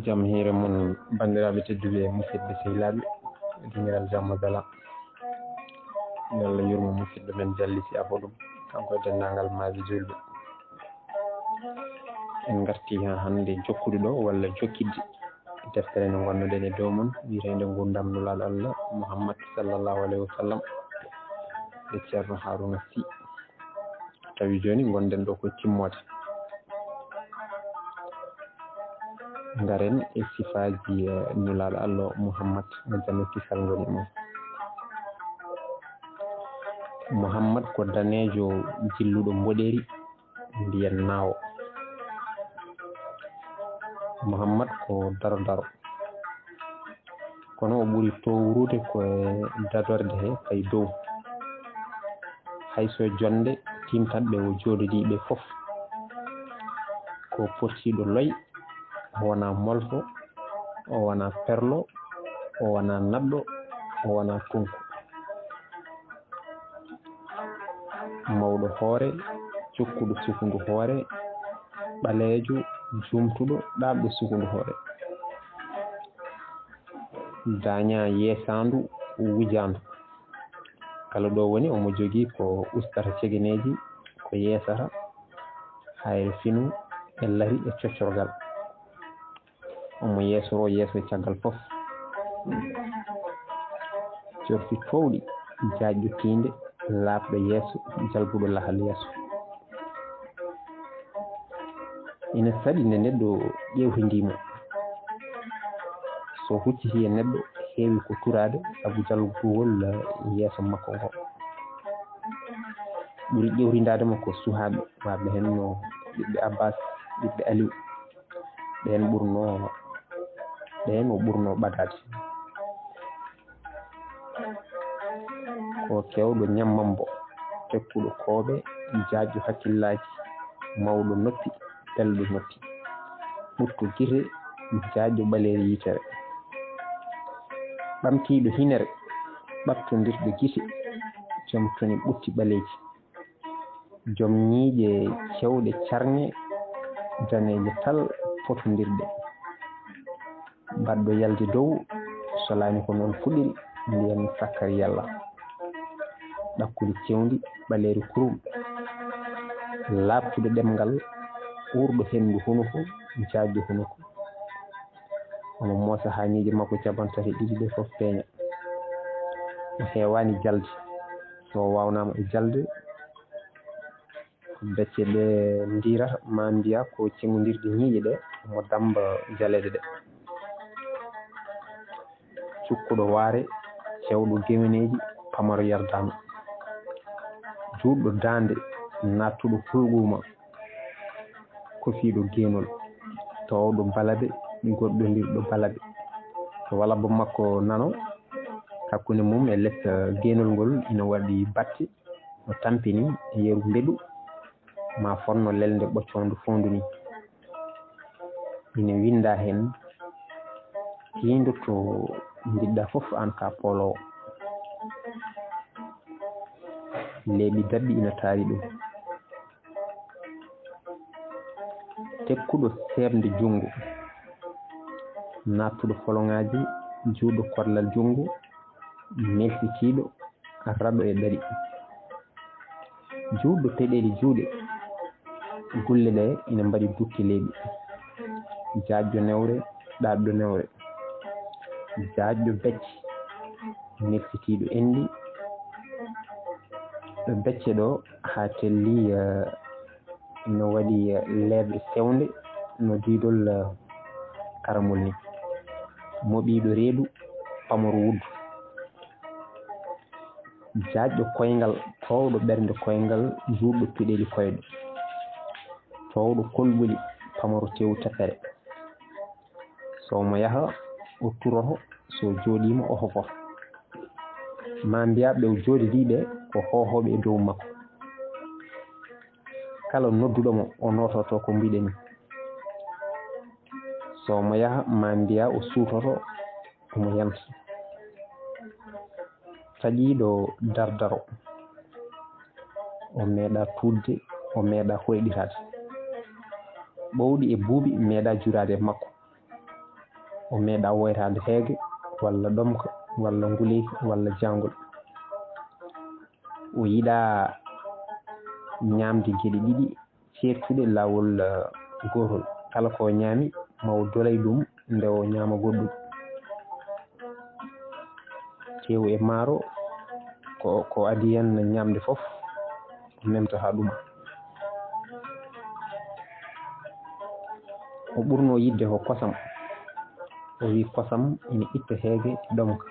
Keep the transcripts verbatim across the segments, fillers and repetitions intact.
Jam hiire mon, banndiraaɓe tedduɓe e musidɓe sehilaaɓe, e duŋiral jam e salaam. Yo Allah yurmo musidɗo men Jalli Sy Afo ɗum, kanko e denndaangal maaji juulɓe. En ngartii haa hannde jokkude ɗo, walla jokkidde deftere nde ngonnoɗen e dow mum, wiyeteende Nguurndam Nulaaɗo Allah Muhammad sallallahu alayhi wa sallam, e Ceerno Haaruna Sy. Tawi jooni ngonɗen ɗo ko timmoode. Ngaren e sifaaji, eh, Nulaaɗo Allah Muhammad, mo jam e kisal ngoni e mum. Muhammad ko daneejo jilluɗo mboɗeeri, mbiyen naawo. Muhammad ko daro daro. Kono o ɓuri toowrude ko e dadorde he fay dow. Hay so jonnde tiimtat ɓe o jooɗodii ɓe fof, ko pottiiɗo loy, o wonaa molfo, o wonaa perlo, o wonaa naɗɗo, o wonaa tunko. Mawɗo hoore, cukkuɗo sukundu hoore, ɓaleejo, juumtuɗo, ɗaɓɓo sukundu hoore. Daañaa yeesaandu, wujaandu. Kala ɗo woni, omo jogii ko ustata cegeneeji, ko yeesata, hayre finu, e lari, e coccorgal. Omo yeesoro yeeso e caggal fof. Corfi toowɗi, jaajɗo tiinde, laaɓɗo yeeso, jalbuɗo lahal yeeso. Ina saɗi nde neɗɗo ƴeewtindii mo. So hucciti e neɗɗo, heewi ko turaade sabu jalbugol yeeso makko ngo. Ɓuri ƴeewtindaade mo ko suhaaɓe, waɓe heen no ɓiɓɓe Abbas, ɓiɓɓe Aliw. Ɓeen ɓurnoo, ɓeen o ɓurnoo ɓadaade. Ko keewɗo ñammambo, tekkuɗo kooɓe, jaajɗo hakkillaaji, mawɗo noppi, belɗo noppi, ɓutto gite, jaajɗo ɓaleeri yitere, ɓamtiiɗo hinere, ɓattondirɗo gite, joom toni ɓutti ɓaleeji. Joom ñiiƴe cewɗe carŋe daneeje tal potondirɗe. Baɗɗo yalde dow, solaani ko noon fuɗiri, mbiyen sakkari yalla. Ɗakkundi cewndi, ɓaleeri kurum. Laaɓtuɗo ɗemngal, uurɗo henndu hunuko, jaajɗo hunuko. Omo moosa haa ñiiƴe makko cappanɗe tati e ɗiɗi ɗe fof peeña. O heewaani jalde. So o waawnaama e jalde, becce ɗe ndiirata, maa mbiya ko ceŋondirde ñiiƴe ɗe, omo dammba jaleeɗe ɗe. Cukkuɗo waare, cewɗo geweneeji, pamaro yardaama. Juutɗo daande, naattuɗo hulɓuuma, kofiiɗo geenol, toowɗo balabe, goɗɗondirɗo balabe. To walabbo makko nano, hakkunde mum e les, eh, geenol ngol ina waɗi batte, no tampini e yeru mbeɗu, maa fonno lelnde ɓoccoondu foondu ni. Ina winndaa heen, tiindo to njiɗɗaa fof, aan ka pooloowo. Leeɓi daɓɓi ina taari ɗum. Tekkuɗo seeɓnde junngo, naattuɗo foloŋaaji, juutɗo korlal junngo, melsitiiɗo, raɗo e ɗari. Juutɗo peɗeeli juuɗe, gulle ɗe ina mbaɗi dukke leeɓi. Jaajɗo newre, ɗaɗɗo newre. Jaajɗo becce, melsitiiɗo enɗi. Ɗo becce ɗo haa telli, eh, no waɗi, eh, leeɓre sewnde no diidol, eh, karamol ni. Moɓiiɗo reedu, pamaro wuddu. Jaajɗo koyngal, toowɗo ɓernde koyngal, juutɗo peɗeeli koyɗe. Toowɗo kolɓuli, pamaro tew tepere. So omo yaha, o turoto, so jooɗiima, o hofoto. Maa mbiyaa ɓe o jooɗidii ɓe ko hoohooɓe e dow makko. Kala nodduɗo mo, o noototo ko mbiɗen ni. So omo yaha, maa mbiyaa o suutoto, omo yanta. Taƴiiɗo dardaro, o meeɗaa tuutde, o meeɗaa hoyɗiraade. Ɓowɗi e buuɓi meeɗaa juraade e makko. O meeɗaa woytaade heege, walla ɗomka, walla nguleyka, walla jaangol. O yiɗaa ñaamde geɗe ɗiɗi ceertuɗe laawol, eh, gootol. Kala ko o ñaami, ma o dolay ɗum nde o ñaama goɗɗum. Teewu e maaro, ko, ko adii heen ñaamde fof, o memtoto haa ɗuma. O ɓurnoo yiɗde ko kosam. O wiyi kosam ina itta heege e ɗomka.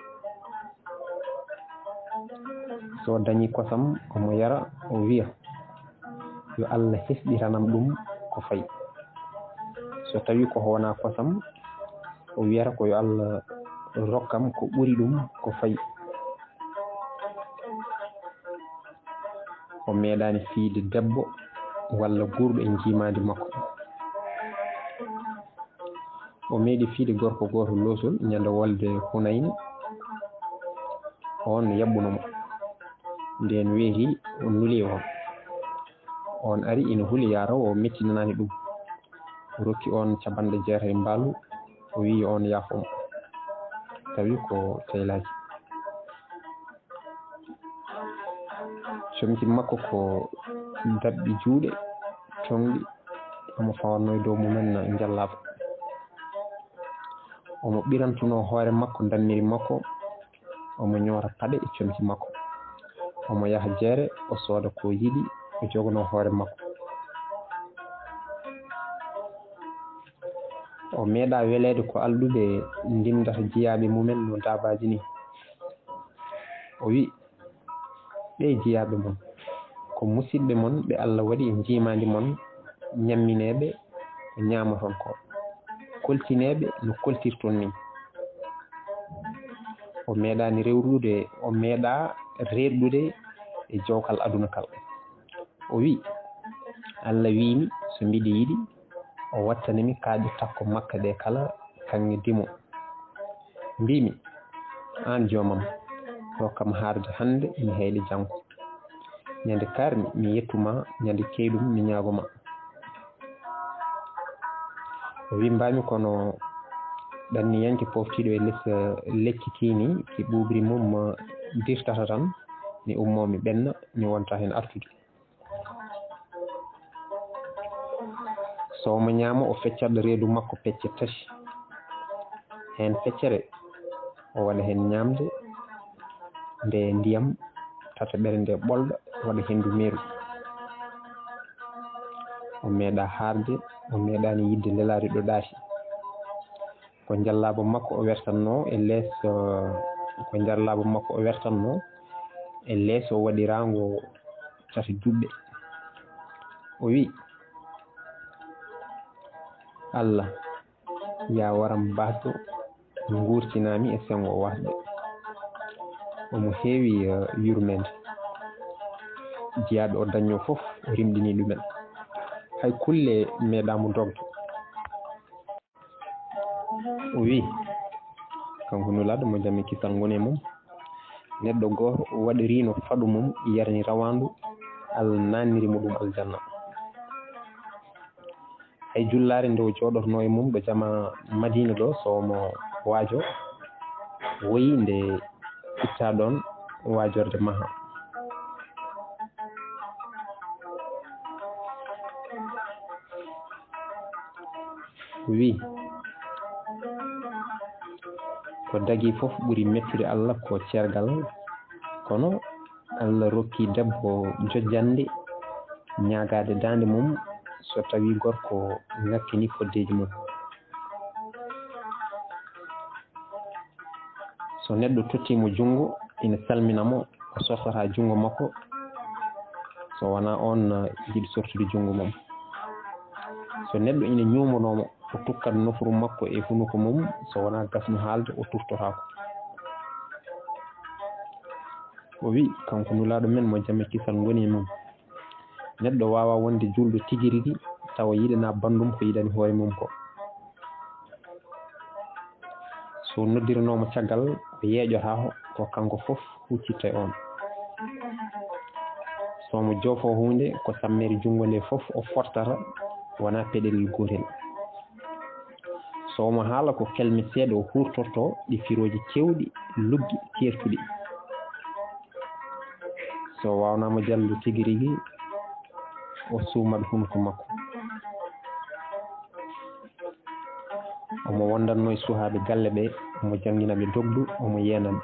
So o dañii kosam, omo yara, o wiya, "Yo Allah hesɗitanam ɗum ko fayi." So tawii ko wonaa kosam, o wiyata ko yo Allah rokkam ko ɓuri ɗum ko fayi. O meeɗaani fiyde debbo walla guurɗo e njiimaandi makko. O meeɗi fiyde gorko gooto loosol ñande wolde Hunayn. Oon yaɓɓuno mo. Ndeen weeti, o nuli e oon. Oon ari ina huli yaara o mettinanaani ɗum. O rokki oon capanɗe jeetati mbaalu, o wiyi oon yaafo mo. Tawi ko teylaaji. Comci makko ko daɓɓi juuɗe, toŋɗi, omo fawanno e dow mumen njallaaɓe. Omo ɓirantunoo hoore makko dammiri makko, omo ñoora paɗe e comci makko. Omo yaha jeere, o sooda ko yiɗi, o jogonoo hoore makko. O meeɗaa weleede ko alɗuɓe ndimdata jiyaaɓe mumen no daabaaji ni. O wi'i, "Ɓee jiyaaɓe mon, ko musidɓe mon ɓe Allah waɗi e njiimaandi mon, ñammineeɓe ko ñaamoton ko, koltineeɓe no koltirton ni." O meeɗaani rewrude, o meeɗaa reerɗude e jowkal aduna kal. O wi'i, "Allah wi'imi so mbiɗo yiɗi, o wattani mi kaaƴe takko Makka ɗe kala kaŋŋe dimo." Mbiimi, "Aan joomam, rokkam haarde hannde, mi heyla janngo. Ñande kaarmi, mi yettu ma, ñande ceyɗum, mi ñaago ma." O wi'i, "Mbaami, kono ɗanniyanke poftiiɗo e les, eh, lekki kiini, ki ɓuuɓri mum, eh, dirtata tan, mi ummoo, mi ɓenna, mi wonta heen artude." So omo ñaama, o feccat reedu makko pecce tati. Heen feccere, o waɗa heen ñaamde, nde ndiyam tataɓere nde ɓolɗa, waɗa henndu meeru. O meeɗaa haarde, o meeɗaani yiɗde lelaari ɗo ɗaati. Ko njallaabu makko o wertatnoo e lees, eh, ko njallaabu makko o wertatnoo e lees o waɗiraango tati duɓɓe. O wi'i, "Allah, yaa waram baasɗo, nguurtinaa mi e senngo waasɓe." Omo heewi, eh, yurmeende. Jiyaaɓe o dañnoo fof, o rimɗini ɗumen. Hay kulle meeɗaa mo dogde. O wi'i, kanko Nulaaɗo, mo jam e kisal ngoni e mum, neɗɗo gooto waɗiriino faɗu mum, yarni rawaandu, Allah naatniri mo ɗum aljanna. Hay jullaare nde o jooɗotnoo e mum ɗo jama Madiina ɗo, so omo waajo, woyi nde itta ɗoon waajorde maha. Wi, ko dagi fof ɓuri mettude Allah ko cergal, kono Allah rokki debbo jojjannde ñaagaade daande mum so tawi gorko ŋakkini koddeeji mum. So neɗɗo tottii mo junngo, ina salmina mo, o sortata junngo makko, so wonaa oon yiɗi sortude junngo mum. So neɗɗo ina ñuumanoo mo, o tukkat nofru makko e hunuko mum, so wonaa gasno haalde, o tuftotaako. O wi, kanko Nulaaɗo men mo jam e kisal ngoni e mum, neɗɗo waawaa wonde juulɗo tigi rigi, tawa yiɗanaa banndum ko yiɗani hoore mum ko. So noddirnoo mo caggal, o yeeƴotaako, ko kanko fof huccitta e oon. So mo joofoo huunde, ko sammeere junngo nde fof o fortata, wonaa peɗelel gootel. So omo haala ko kelme seeɗa, o huurtorto ɗi firooji keewɗi, luggi, keertuɗi. So o waawnaama jallude tigi rigi, o suumat hunuko makko. Omo wondatnoo e suhaaɓe galle ɓe, omo janngina ɓe dogdu, omo yeena ɓe.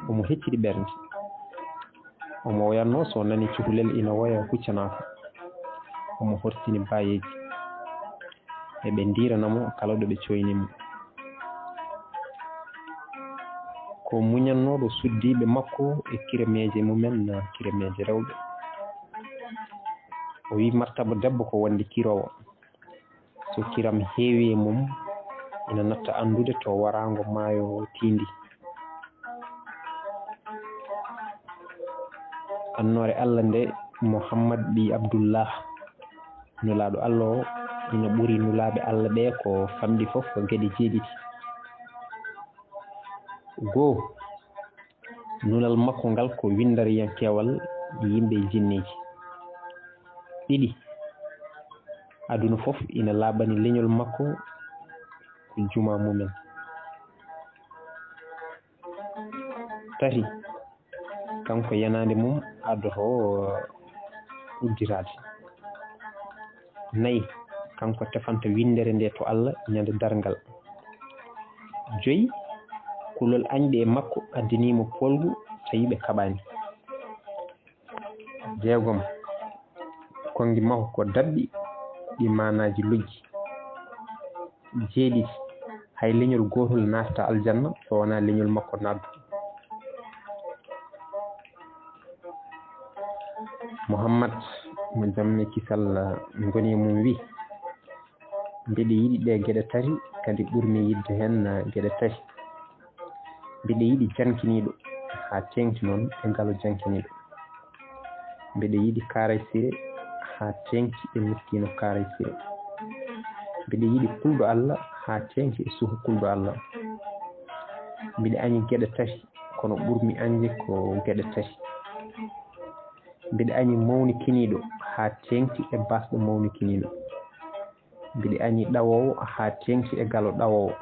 Omo hecciti ɓernde. Omo woyatnoo so nani cukalel ina woya huccanaaka. Omo horsini baayeeji. Eɓe ndiirana mo kala ɗo ɓe cooyni mo. Ko muñannooɗo suddiiɓe makko e kiremeeje mumen, kiremeeje rewɓe. O wiyi martaba debbo ko wonde kiroowo. So kiram heewi e mum, ina natta anndude to waraango maayo tiindi. Annoore Allah nde, Muhammad ɓii Abdullah, nulaaɗo Allah o, ina ɓuri nulaaɓe Allah ɓe ko famɗi fof ko geɗe jeeɗiɗi. Goo, nulal makko ngal ko winndariyankeewal yimɓe e jinneeji. Ɗiɗi, aduna fof ina laaɓani leñol makko ko jumaa mumen. Tati, kanko yenaande mum addoto udditaade. Nayi, kanko tefanta winndere nde to Allah ñande darngal. Joyi, kulol añɓe e makko addanii mo poolgu tawi ɓe kaɓaani. Jeegom, konngi makko ko daɓɓi ɗi maanaaji luggi. Jeeɗiɗi, hay leñol gootol naatata aljanna so wonaa leñol makko naatdu. Muhammad mo jam e kisal ngoni e mum wi, mbeɗa yiɗi ɗe geɗe tati, kadi ɓurmi yiɗde heen geɗe tati. Mbeɗa yiɗi jankiniiɗo haa teeŋti noon e ngalo jankiniiɗo. Mbeɗa yiɗi kaaraysire haa teeŋti e miskiino kaaraysire. Mbeɗa yiɗi kulɗo Allah haa teeŋti e suhu kulɗo Allah. Mbeɗa añi geɗe tati, kono ɓurmi añde ko geɗe tati. Mbeɗa añi mawnikiniiɗo haa teeŋti e baasɗo mawnikiniiɗo. Mbeɗa añi ɗawoowo haa teeŋti e galo ɗawoowo.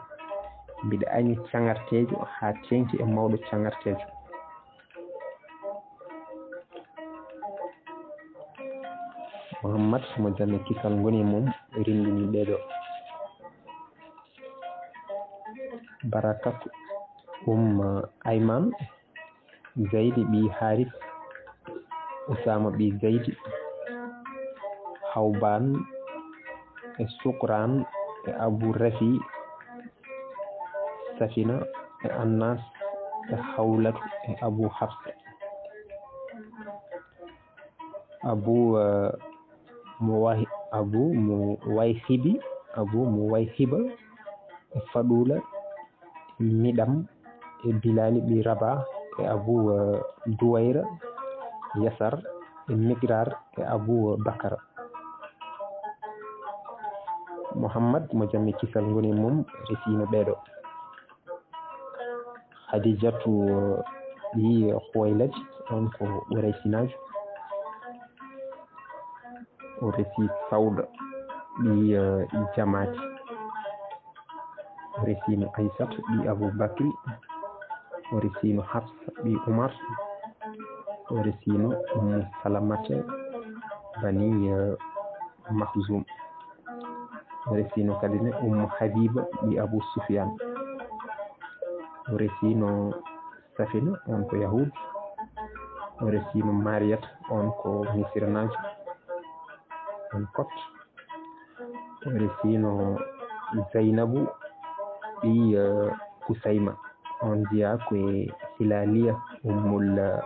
Mbeɗa añi caŋarteejo haa teeŋti e mawɗo caŋarteejo. Muhammad mo jam e kisal ngoni e mum rinndini ɓee ɗoo. Barakatu Umma Ayman, Zaydi ɓii Haris, Usaama ɓii Zaydi, Hawbaan e Sukraan e Abu Rafi, Safina e Annas e Hawlatu e Abu Hafsa, Abu, eh, Muwahi-, Abu Muwayhibi, Abu Muwayhiba e Faɗuula e Miɗam e Bilaali ɓii Rabah e Abu, eh, Duwayra, Yasar e Miqdar e Abu, eh, Bakara. Muhammad mo jam e kisal ngoni e mum resiino ɓee ɗoo. Hadijatu ɓii Huwaylad, on ko Quraysinaajo. O resi Sawda ɓii, eh, Jamaati. O resiino Aysata ɓii Abu Bakri. O resiino Hafsa ɓii Umar. O resiino Ummu Salamata bani, eh, Mahzum. O resiino kadi ne Ummu Habiba ɓii Abu Sufyan. O resiino Safina, on ko Yahuud. O resiino Mariyata, on ko Misiranaajo, on Kot. O resiino Zaynabu ɓii, eh, Kusayma, on jeyaa ko e Hilaaliya Ummul, eh,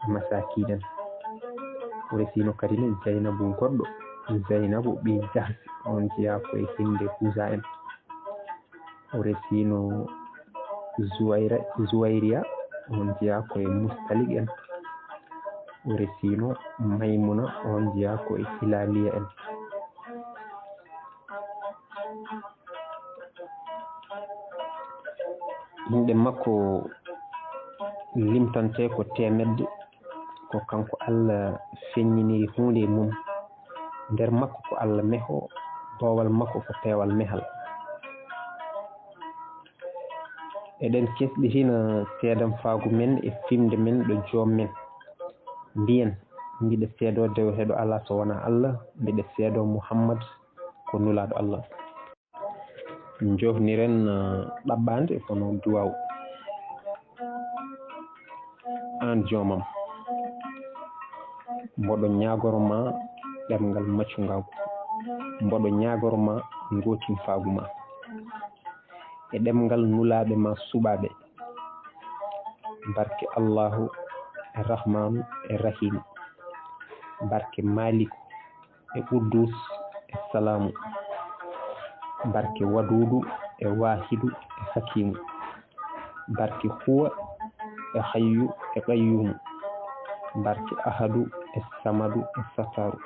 Masaakiin en. O resiino kadi ne Zaynabu goɗɗo, Zaynabu ɓii Jahsi, on jeyaa ko e Hinde Huza en. O resiino Zuwayra-, Zuwayriya, on jeyaa ko e Mustalik en. O resiino Maymuna, on jeyaa ko e Hilaaliya en. Inɗe makko limtantee ko teemedde, ko kanko Allah feññiniri huunde e mum. Nder makko ko Allah meho, boowal makko ko peewal mehal. Eɗen kesɗitina seedanfaagu men e fiɓnde men ɗo Joom men. Mbiyen, mbiɗa seedoo deweteeɗo alaa so wonaa Allah, mbiɗa seedoo Muhammad ko Nulaaɗo Allah. Njofniren, eh, ɗaɓɓaande kono duwaaw. Aan Joom am, mboɗo ñaagoro ma ɗemngal maccungaagu, mboɗo ñaagoro ma ngootinfaagu ma e ɗemngal nulaaɓe ma suɓaaɓe. Barke Allaahu e Rahmaanu e Rahiimu, barke Maaliku e Quddus e Salaamu, barke Waduudu e Waahidu e Hakiimu, barke Huwa e Hayyu e Qayyuumu, barke Ahadu e Samadu e Sattaaru,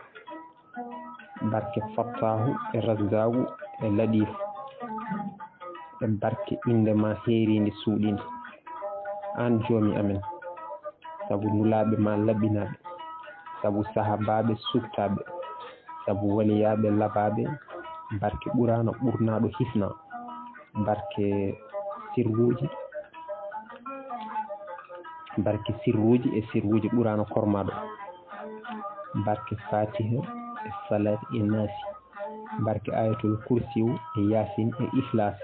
barke Fattaahu e Razzaaqu e Laɗiifu, e barke innde ma heeriinde suuɗiinde, aan Joomi amen, sabu nulaaɓe ma laɓɓinaaɓe, sabu sahaabaaɓe suɓtaaɓe, sabu waliyaaɓe laɓaaɓe, barke Quraana ɓurnaaɗo hisna, barke sirruuji, barke sirruuji e sirruuji Quraana kormaaɗo, barke Faatiha e Falaaki e Naasi, barke Ayatul Kursiyu e Yaasin e Ihlaas,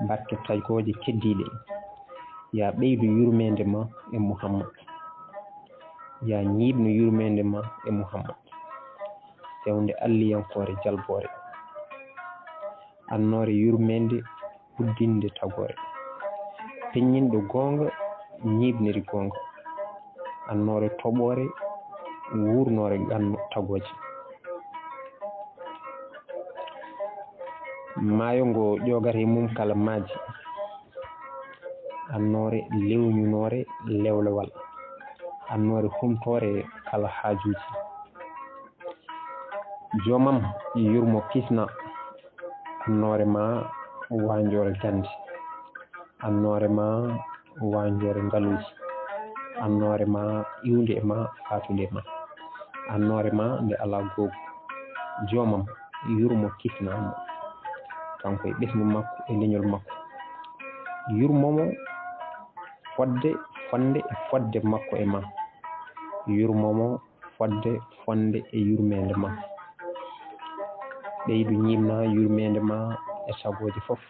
barke tagooje keddiiɗe. Yaa ɓeydu yurmeende ma e Muhammad. Yaa ñiiɓnu yurmeende ma e Muhammad. Sewnde alliyankoore jalboore. Annoore yurmeende uddinde tagoore. Peññinɗo goonga, ñiiɓniri goonga. Annoore toɓoore, wuurnoore ganno tagooje. Maayo ngo ƴoogata e mum kala maaji. Annoore lewñunoore lewlewal. Annoore humtoore kala haajuuji. Joomam yurmo kisna, annoore ma waanjoore gannde, annoore ma waanjoore ngaluuji, annoore ma iwnde e ma, faatude e ma, annoore ma nde alaa googu. Joomam yurmo kisna mo, kanko e ɓesngu makko e leñol makko. Yurmo mo fodde, fonnde e fodde makko e ma. Yurmo mo fodde, fonnde e yurmeende ma. Ɓeydu ñiiɓna yurmeende ma e tagooje fof.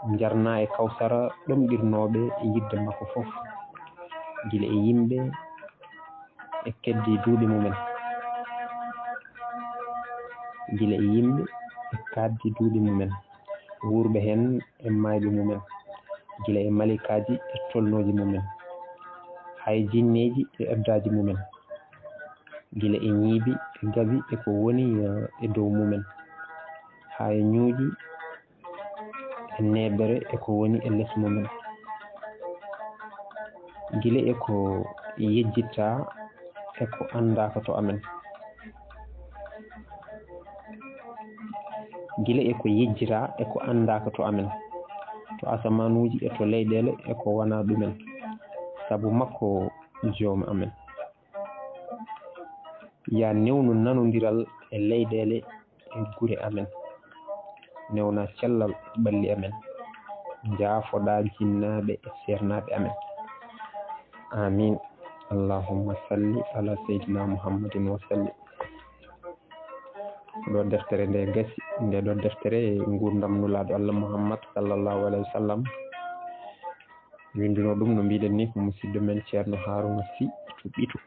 Njarna e kawsara ɗomɗirnooɓe e yiɗde makko fof, gila e yimɓe e keddi duuɓi mumen. Gila e yimɓe e kaaddi duuɓi mumen. Wuurɓe heen e maayɓe mumen, gila e maleykaaji e tolnooji mumen, haa e jinneeji e eddaaji mumen, gila e ñiibi e gabi e ko woni, eh, e dow mumen, haa e ñuuƴi e neeɓere e ko woni e les mumen, gila e ko yejjitta e ko anndaaka to amen. Gila e ko yejjita e ko anndaaka to amen, to asamaanuuji e to leyɗeele e ko wonaa ɗumen, sabu makko Joom amen. Yaa newnu nanondiral e leyɗeele e gure amen. Newna cellal ɓalli amen. Njaafoɗaa jinnaaɓe e seernaaɓe amen. Aamiin. Allahumma salli ala Seydina Muhammadin wa sallim. Ɗo deftere nde gasi, nde ɗo deftere nguurndam Nulaaɗo Allah Muhammad sallallahu alaihi wasallam. Winndunoo ɗum, no mbiɗen ni, ko musidɗo men Ceerno Haaruna Sy to Ɓitu.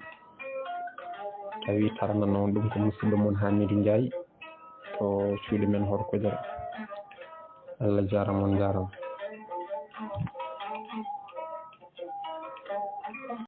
Tawi tarananoo on ɗum ko musidɗo mon Haamiidu Njaay to cuuɗi men Hoto Kojara. Allah jaaraama, on njaaraama.